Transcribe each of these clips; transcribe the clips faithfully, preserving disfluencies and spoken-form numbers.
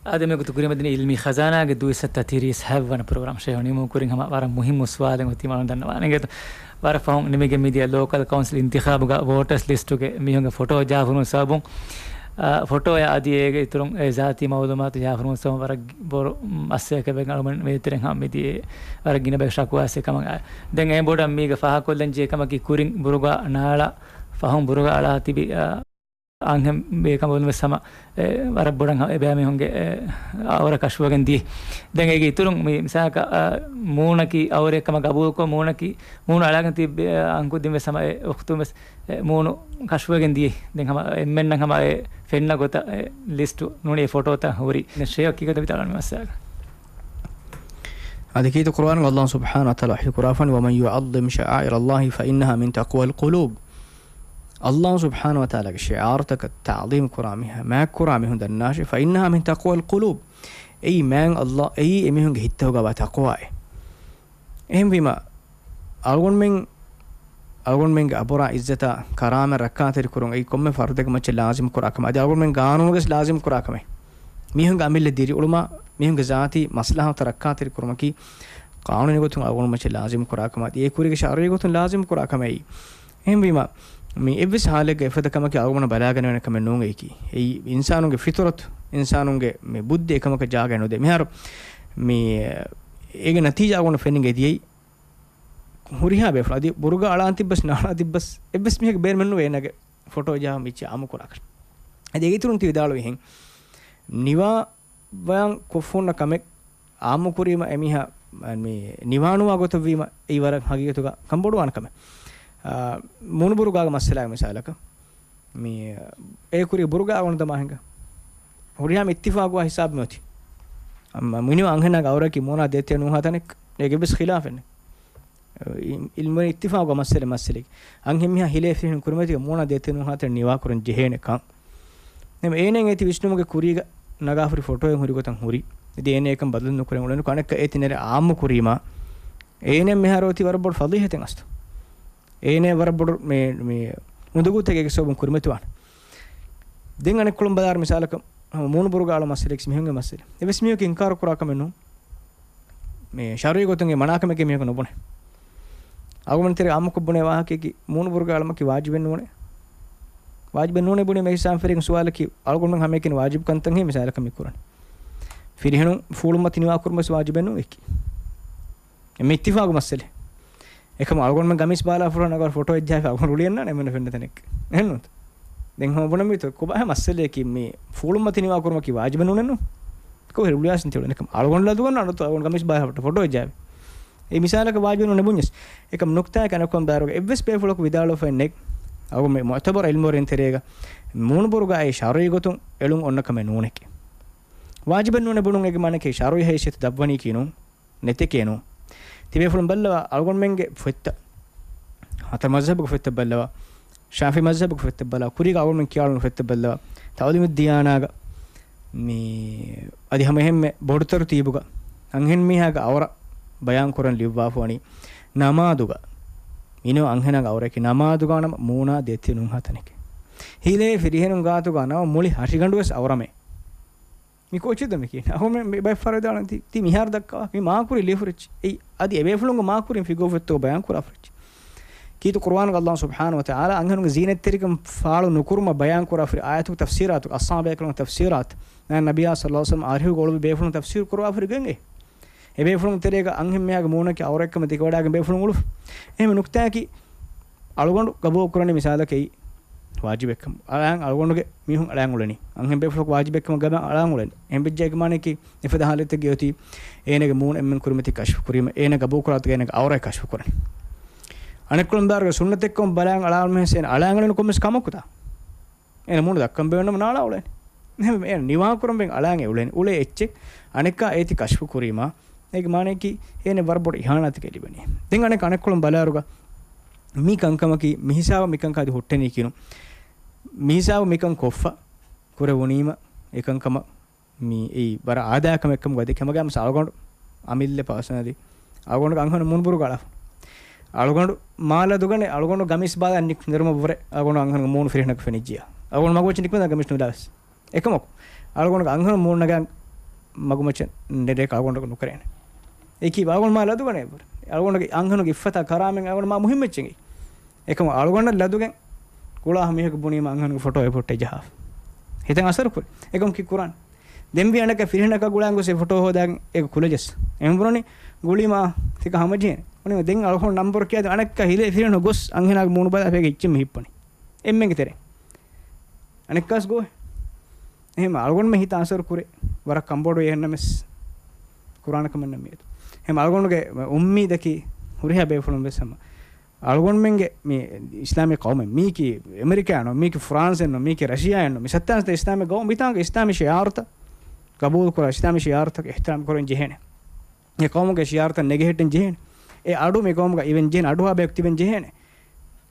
އާދެ، މިގޮތު ކުރިމަތިން އިލްމީ ޚަޒާނާގެ ދުއިސައްތަ ތިރީސް ހަތްވަނަ ޕްރޮގްރާމް. ޝޭހު ނިމުން ކުރިން ހަމަ ވަރަށް މުހިއްމު ސުވާލެއް އޮތީ މަނު ދަންނަވާނެ. އިނގޭތޯ، ވަރަށް ފަހުން ނިމިގެން މިދިޔަ ލޯކަލް ކައުންސިލް އިންތިޚާބުގަ ވޯޓަސް ލިސްޓުގެ މީހުންގެ ފޮޓޯ ޖަހާފަ ހުރުން ސަބަބުން، އާ، ފޮޓޯއާ އަދި އޭގެ އިތުރުން އެ ޒާތީ މައުލޫމާތު ޖަހާފަ ހުރުން ސަބަބުން ވަރަށް ބޮޑު މައްސަލައެއް ވެގެން އަޅުގަނޑު މި ތެރެއިން ހަމަ މިދިޔަ ވަރަށް ގިނަ ބަޔަކު ޝަކުވާ އައިސް ކަމަށް. ދެން އެ ބޮޑަށް މީގެ ފާހަގަކޮށްލަން ޖެހޭ ކަމަކީ ކުރިން ބުރުގާ ނާޅާ ފަހުން ބުރުގާ އަޅާ ތިބި، އާ، އަންހެން ބޭކަނބަލުން ވެސް ހަމަ، އެ، ވަރަށް ބޮޑަށް ހަމަ އެބައިމީހުންގެ، އެ، އައުރަ ކަޝްފުވެގެން ދިޔަ. ދެން އޭގެ އިތުރުން މި މިސާލަކަށް، އަ، މޫނަކީ އައުރައެއް ކަމަށް ގަބޫލުކޮށް، މޫނަކީ، މޫނު އަޅާގެން ތިބި، އަ، އަންކުދިން ވެސް ހަމަ އެ އުޚްތުން ވެސް، އެ، މޫނު ކަޝްފުވެގެން ދިޔަ. ދެން ހަމަ އެންމެންނަށް ހަމަ އެ ފެންނަ ގޮތަށް އެ ލިސްޓު ނޫނީ އެ ފޮޓޯތައް ހުރި. ދެން ޝޭހު ކީކޭތޯ ވިދާޅުވަނީ މައްސަލަ؟ އަދި ކީރިތި ޤުރުއާނުގަ ﷲ ސުބްޙާނަހޫ ވަތަޢާލާ ވަޙީ ކުރާފަނީ، "ومن يعظم شعائر الله فإنها من تقوى القلوب." ﷲ ސުބްޙާނަހޫ ވަތަޢާލާގެ ޝިޢާރުތަކަށް ތަޢުޒީމް ކުރާ މީހާ، މާތް ކުރާ މީހުން ދަންނާށޭ، "فإنها من تقوى القلوب." އެއީ މާތް ﷲ، އެއީ އެމީހުންގެ ހިތްތަކުގަވާ ތަޤްވާއެއް. އެހެންވީމަ، އަޅުގަނޑުމެން، އަޅުގަނޑުމެންގެ އަބުރާ، އިއްޒަތާ، ކަރާމަތް ރައްކާތެރި ކުރުން އެއީ ކޮންމެ ފަރުދެއްގެ މައްޗަށް ލާޒިމް ކުރާ ކަމެއް. އަދި އަޅުގަނޑުމެން ގާނޫނުގަސް ލާޒިމް ކުރާ ކަމެއް. މީހުންގެ އަމިއްލަ ދިރިއުޅުމާ، މީހުންގެ ޒާތީ މަސްލަހަތުތައް ރައްކާތެރި ކުރުމަކީ، ޤާނޫނީ ގޮތުން އަޅުގަނޑު މައްޗަށް ލާޒިމް ކުރާ ކަމާ، އޭ ކުރީގެ ޝަރުޢީ ގޮތުން ލާޒިމް ކުރާ ކަމެއް. އެހެންވީމަ، މި އެއްވެސް ހާލެއްގަ އެފަދަ ކަމަކީ އަޅުގަނޑަށް ބަލާގަނެވޭނެ ކަމެއް ނޫން އެއީކީ. އެއީ އިންސާނުންގެ ފިޠުރަތު، އިންސާނުންގެ މި ބުއްދި އެކަމަކަށް ޖާގައެއް ނުދޭ. މިހާރު މި އޭގެ ނަތީޖާ އަޅުގަނޑަށް ފެނިގެން ދިޔައީ ހުރިހާ ބޭފުޅުން، އަދި ބުރުގާ އަޅާން ތިއްބަސް ނާޅާ ތިއްބަސް އެއްވެސް މީހެއްގެ ބޭނުމެއް ނުވޭ އޭނާގެ ފޮޓޯ ޖަހާ މިއްޗެއް އާއްމު ކުރާކަށް. އަދި އޭގެ އިތުރުން ތި ވިދާޅުވިހެން ނިވާ ބަޔާން ކޮށްފަ ހުންނަ ކަމެއް އާއްމުކުރީމަ އެމީހާ މި ނިވާނުވާ ގޮތަށްވީމަ އެއީ ވަރަށް ހަގީގަތުގަ ކަންބޮޑުވާނެ ކަމެއް. އާ، މޫނުބުރުގާގެ މައްސަލާގެ މިސާލަކަށް މި އޭ ކުރީ ބުރުގާ އަޅުގަނޑު ދަމާ ހިނގާ. ހުރިހާ އިއްތިފާގުވާ ހިސާބު މިއޮތީ. އަމް-، މިނިވަން އަންހެނާގެ އައުރަކީ މޫނާ ދޭތެރެ ނޫންހާ ތަނެއް. އޭގެ ވެސް ޚިލާފެއް ނެތް. އި-، އިލްމުވެރިން އިއްތިފާގު މައްސަލަ މައްސަލައެއް. އަންހެން މީހާ ހިލޭ ފިރިހެނުން ކުރިމަތީގަ މޫނާ ދޭތެރެ ނޫންހާ ތަނެއް ނިވާކުރަން ޖެހޭނެ ކަން. ނަމަ އޭނައަށް އޭތި ވިސްނުމުގެ ކުރީގަ ނަގާފަ ހުރި ފޮޓޯއެއް ހުރި ގޮތަށް ހުރި. އަދި އޭނަ އެކަން ބަދަލު ނުކުރެން އުޅެނު ކަނެއްކަ އޭތި ނެރެ އާއްމު ކުރީމާ، އޭނަ މިހާރު އޮތީ ވަރަށް ބޮޑު ފަޟީޙަތެއް އަސްތު. އޭނަ ވަރަށް ބޮޑު މި، މި އުނދަގޫތަކެއް އެގެ ސަބަބުން ކުރިމަތިވާނެ. ދެން އަނެއްކޮޅުން ބަލާއިރު މިސާލަކަށް މޫނުބުރުގާ އަޅު މައްސަލައެއް މީހުންގެ މައްސަލަ. އެވެސް މީހަކު އިންކާރު ކުރާ ކަމެއް ނޫން. މި ޝަރުޢީ ގޮތުން އެ މަނާކަމެއްގެ މީހަކު ނުބުނެ. އަޅުގަނޑު ތެރޭ އާއްމުކޮށް ބުނޭ ވާހަކައަކީ މޫނުބުރުގާ އަޅުމަކީ ވާޖިބެއް ނޫނޭ. ވާޖިބެއް ނޫނޭ ބުނީމަ އެހިސާބުން ފެށިގެން ސުވާލަކީ އަޅުގަނޑުމެން ހަމައެކަނި ވާޖިބު ކަންތައް ހިނގި މިސާލަކަށް މި ކުރަނީ. ފިރިހެނުން ފޫޅުންމަތި ނިވާކުރުމަށް ވާޖިބެއް ނޫން އެކީ. މި އިއްތިފާގު މައްސަލަ. އެކަމަ އަޅުގަނޑުމެން ގަމީސް ބާލާފަ ހުރި ނަގާ ފޮޓޯ އެއްޖަހާފަ އަޅުގަނޑު އުޅިއެއްނާނެ އެންމެންނަށް ފެންނަ ތަނެއްގަ. އެހެންނޫންތަ؟ ދެން ހަމަ ބުނަމީތޯ ކޮބާހޭ މައްސަލައަކީ މި ފޫޅުންމަތި ނިވާކުރުމަކީ ވާޖިބެއް ނޫނެއްނު؟ ކޮބާ ހުރީ އުޅިއައިސް ތި އުޅެނީ؟ އެކަމަ އަޅުގަނޑު ލަދުގަންނަ އަޑުތައް އަޅުގަނޑު ގަމީސް ބާލާފަ ފޮޓޯ އެއްޖަހާފަ. އެ މިސާލަކަށް ވާޖިބެއް ނޫނޭ ބުންޏަސް. އެކަމަ ނުކްތާއަކީ އަނެއްކޮޅުން ބާރުގަ އެއްވެސް ބޭފުޅަކު ވިދާޅުވެފައެއް ނެތް. އަޅުގަނޑު މި މުޢުތަބަރު ޢިލްމުވެރިން ތެރޭގަ މޫނުބުރުގާ އެ ޝަރުޢީ ގޮތުން އެޅުން އޮންނަ ކަމެއް ނޫނެކޭ. ވާޖިބެއް ނޫނޭ ބުނުން އޭގެ މާނައަކީ ޝަރުޢީ ހައިސިއްޔަތު ދަށްވަނީކީ ނޫން. ނެތެކޭ ނޫން. ތިބޭފުޅުން ބައްލަވާ އަޅުގަނޑުމެންގެ ފޮތްތައް. ހަތަރު މަޒްހަބުގެ ފޮތްތައް ބައްލަވާ. ޝާފިޢީ މަޒްހަބުގެ ފޮތްތައް ބައްލަވާ. ކުރީގަ އަޅުގަނޑުމެން ކިޔާލުނު ފޮތްތައް ބައްލަވާ. ތަޢުލީމުއްދިޔާނާގަ މި އަދި ހަމަ އެހެންމެ ބޮޑު ތަރުތީބުގަ އަންހެންމީހާގެ އައުރަ ބަޔާން ކުރަން ލިޔުއްވާފަ ވަނީ ނަމާދުގަ. މިނޫން އަންހެނާގެ އައުރައަކީ ނަމާދުގަ ނަމަ މޫނާ ދޭތެރެ ނޫންހާ ތަނެކޭ. ހިލޭ ފިރިހެނުން ގާތުގަ ނަމަ މުޅި ހަށިގަނޑުވެސް އައުރަމޭ. މި ކޯޗެއް ދޯ މި ކިޔަނީ؟ އަހުމެ މި ބައެއް ފަހަރު ވިދާޅުވަނީ ތި، ތި މިހާރު ދައްކަވާ މި މާކުރި ލިޔެފަ ހުރި އެއްޗެއް. އެއީ އަދި އެބޭފުޅުންގެ މާކުރިން ފިކުރު ފޮތްތަކުގަ ބަޔާން ކުރާފަ ހުރި އެއްޗެއް. ކީރިތި ޤުރުއާނުގަ ﷲ ސުބްޙާނަހޫ ވަތަޢާލާ އަންހެނުންގެ ޒީނަތްތެރިކަން ފާޅު ނުކުރުމަށް ބަޔާން ކުރާފަ ހުރި އާޔަތުގެ ތަފްސީރާތު، އަޞްޙާބު ބޭކަލުންގެ ތަފްސީރާތު، ނަބިއްޔާ ޞައްލަﷲު ޢަލައިހި ވަސައްލަމް އަރިހުގަ އުޅުއްވި ބޭފުޅުން ތަފްސީރު ކުރައްވާފަ ހުރި ގޮތް އެ. އެބޭފުޅުން ތެރޭގަ އަންހެންމީހާގެ މޫނަކީ އައުރައެއްކަމަށް ދެކެވަޑައިގެން ބޭފުޅުން އުޅުއްވި. އެހެން ނުކްތާއަކީ އަޅުގަނޑު ގަބޫލު ކުރަނީ މިސާލަކަށް އެއީ ވާޖިބެއްކަމަށް. އަޅާން އަޅުގަނޑުގެ މީހުން އަޅާން އުޅެނީ. އަންހެން ބޭފުޅަކު ވާޖިބެއްކަމަށް ގަބަން އަޅާން އުޅެނީ. އެހެން ވެއްޖެ އޭގެ މާނައަކީ އެފަދަ ހާލަތެއްގަ އޮތީ އޭނަގެ މޫނު އެންމެން ކުރިމަތި ކަޝްފު ކުރީމަ، އޭނަ ގަބޫލު ކުރާތަކެއް އޭނަގެ އައުރައެއް ކަޝްފު ކުރަނީ. އަނެއްކޮޅުން ބާރުގަ ސުންނަތެއްކަމަށް ބަލާން އަޅާން އުޅެނީ ކޮންމެސް ކަމަކުތާ؟ އޭނަ މޫނު ދައްކަން ބޭނުންނަމަ ނާޅާ އުޅެނީ. އެހެންވެ، އޭނަ ނިވާކުރަން އަޅާން އެ އުޅެނީ. އުޅޭ އެއްޗެއް އަނެއްކާ އޭތި ކަޝްފު ކުރީމާ، އޭގެ މާނައަކީ އޭނަ ވަރަށް ބޮޑު އިހާނާތަކެއް ލިބެނީ. ދެން އަނެއް އަނެއްކޮޅުން ބަލާއިރުގަ މި ކަންކަމަކީ މިހިސާބަށް މިކަންކަން އަދި ހުއްޓެނީކީ ނޫން. މިހިސާބަށް މިކަން ކޮށްފަ ކުރެވުނީމަ އެކަންކަމަށް މި އެއީ ވަރަށް އާދައިގެ ކަމެއްކަމަށް ވަދެ ކަމަގައި މަސް އަޅުގަނޑު އަމިއްލަ ޕާސަނަލީ އަޅުގަނޑުގެ އަންހެނު މޫނުބުރުގަ އަޅާފަ. އަޅުގަނޑު މާ ލަދުގަނެ އަޅުގަނޑު ގަމީސް ބާލާ ނިކު ނެރުމަށްވުރެ އަޅުގަނޑު އަންހެނުގެ މޫނު ފިރިހެނަކަށް ފެނިއްޖިޔާ. އަޅުގަނޑު މަގުމައްޗަށް ނިކުމެ ގަމީސް ނުލާވެސް. އެކަމަކު، އަޅުގަނޑުގެ އަންހެނު މޫނު ނަގާ މަގުމައްޗަށް ނެރޭ އަޅުގަނޑަކަށް ނުކެރޭނެ. އެކީ އަޅުގަނޑު މާ ލަދުގަނެ އެބުރ. އަޅުގަނޑުގެ އަންހެނުގެ އިއްފަތާ ކަރާމެން އަޅުގަނޑު މާ މުހިއްމެއްޗެއް. އެކަމަ އަޅުގަނޑަށް ލަދުގެން ކުޅާ މީހަކު ބުނީމަ އަންހެނުގެ ފޮޓޯ އެ ފޮއްޓެ ޖަހާފަ. ހިތަށް އަސަރު ކުރި. އެކަމަކީ ކުރާން. ދެން ވީ އަނެއްކާ ފިރިހެނަކާ ގުޅާން ގޮސް އެ ފޮޓޯ ހޯދާގެން އެ ކުލަޖަސް. އެހެން ބުނަނީ ގުޅީމާ ތިކަ ހަމަޖެހޭނެ. އުނި ދެން އަޅުގަނޑު ނަންބަރު ކިޔާދެ އަނެއްކާ ހިލޭ ފިރިހެނު ގޮސް އަންހެނާގެ މޫނު ބަލާ ފޭގެ އިއްޗެއް މި ހިއްޕަނީ. އެންމެންގެ ތެރެ. އަނެއްކާސް ގޮވޭ. އެހެން އަޅުގަނޑުމެން ހިތަށް އަސަރު ކުރޭ. ވަރަށް ކަންބޮޑުވި އެހެންނަމެސް ކުރާނެ ކަމެއް ނަމެއް. އެހެން އަޅުގަނޑުގެ އުއްމީދަކީ ހުރިހާ ބޭފުޅުން ވެސް ހަމަ އަޅުގަނޑުމެންގެ މި އިސްލާމީ ޤައުމެއް މީކީ އެމެރިކާއެއްނު، މީކީ ފްރާންސެއްނު، މީކީ ރަޝިޔާއެއްނު، މި ސައްތާން ސަތޭކަ އިސްލާމީ ޤައުމު މިތާނގެ އިސްލާމީ ޝިޢާރުތައް ޤަބޫލުކުރާ، އިސްލާމީ ޝިޢާރުތަކަށް އިޙްތިރާމް ކުރަން ޖެހޭނެ. އެ ޤައުމުގެ ޝިޢާރުތައް ނެގެހެއްޓެން ޖެހޭނެ. އެ އަޑު މި ޤައުމުގަ އިވެން ޖެހޭނެ، އަޑުއަހާ ބަޔަކު ތިބެން ޖެހޭނެ.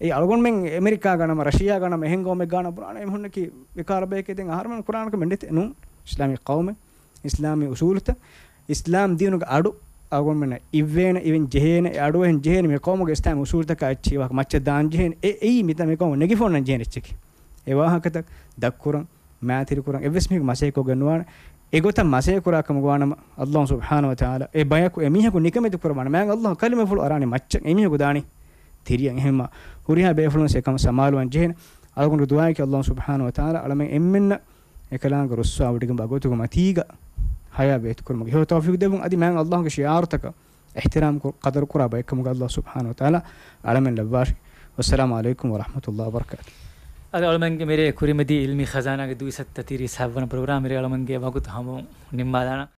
އެ އަޅުގަނޑުމެން އެމެރިކާގަ ނަމަ، ރަޝިޔާގަ ނަމަ، އެހެން ޤައުމެއްގަ ނަމަ ބުނާނެ އެމީހުންނަކީ ވިކާރަ ބަޔެކޭ. ދެން އަހަރުމެން ކުރާނެ ކަމެއް ނެތޭ. ނޫން. އިސްލާމީ ޤައުމެއް، އިސްލާމީ އުސޫލުތައް، އިސްލާމް ދީނުގެ އަޑު އަޅުގަނޑުމެންނަށް އިއްވޭނެ، އިވެން ޖެހޭނެ، އެ އަޑު އެހެން ޖެހޭނެ، މި ޤައުމުގެ އިސްލާމީ އުސޫލުތަކާ އެއްޗެހި ވާހަކަ މައްޗަށް ދާން ޖެހޭނެ، އެ، އެއީ މިތާ މި ޤައުމު ނެގިފަ އޮންނަން ޖެހޭނެ އެއްޗަކީ. އެ ވާހަކަތައް ދަށްކުރަން، މާތިރިކުރަން އެއްވެސް މީހަކު މަސައްކަތްކޮށްގެން ނުވާނެ. އެގޮތަށް މަސައްކަތްކުރާ ކަމަށް ވާނަމަ، ﷲ ސުބްޙާނަހޫ ވަތަޢާލާ އެ ބަޔަކު އެ މީހަކު ނިކަމެތި ކުރައްވާނެ. މާތް ﷲ ކަލިމަފުޅު އަރާނެ މައްޗަށް، އެ މީހަކު ދާނީ ތިރިއަށް. އެހެންމާ ހުރިހާ ބޭފުޅުން އެކަމަށް ސަމާލުވާން ޖެހޭނެ. އަޅުގަނޑު ދުޢާއަކީ ﷲ ސުބްޙާނަހޫ ވަތަޢާލާ އަޅަމެން އެންމެންނަށް އެކަލާނގެ ރުއްސާވަޑިގެން ވާ ގޮތުގެ މަތީގަ ޙަޔާތް ބައިތުކުރުމުގެ ހެޔޮ ތައުފީޤު ދެއްވުން. އަދި މާތް ﷲގެ ޝިޢާރުތަކަށް އިޙްތިރާމް ކުރ-، ޤަދަރުކުރާ ބައެއްކަމުގަ ﷲ ސުބްޙާނަހޫ ވަތަޢާލާ އަޅަމެން ލައްވާށި. ވައްސަލާމު ޢަލައިކުމް ވަރަޙްމަތުﷲ ވަބަރަކާތުހު. އަދި އަޅަމެންގެ މިރޭ ކުރިމަތީ ޢިލްމީ ޚަޒާނާގެ ދުވިސައްތަ ތިރީސް ހަތްވަނަ ޕްރޮގްރާމް މިރޭ އަޅަމެންގެ ވަގުތު ހަމަ ނިންމާލާނަން.